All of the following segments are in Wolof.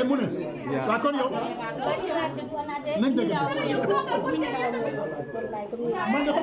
mu ne waa kon yow nañ dëgg man nga ko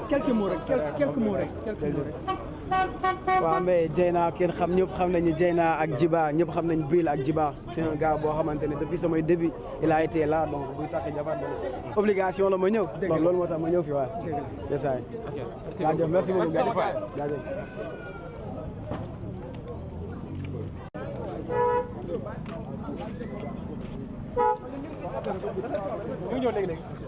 quelques mots rek quelques mots rek. waaw mais Dieyna kenn xam ñëpp xam nañu Dieyna ak Djiba ñëpp xam nañu Bril ak Djiba c'est un gars boo xamante ne depuis samay début il a été là donc buy takk jabar donc obligation la ma ñëw. donc loolu moo tax ma ñëw fi waaye. yesaay jaajëf merci beaucoup gars jaajëf. ñu ñëw léegi-léegi.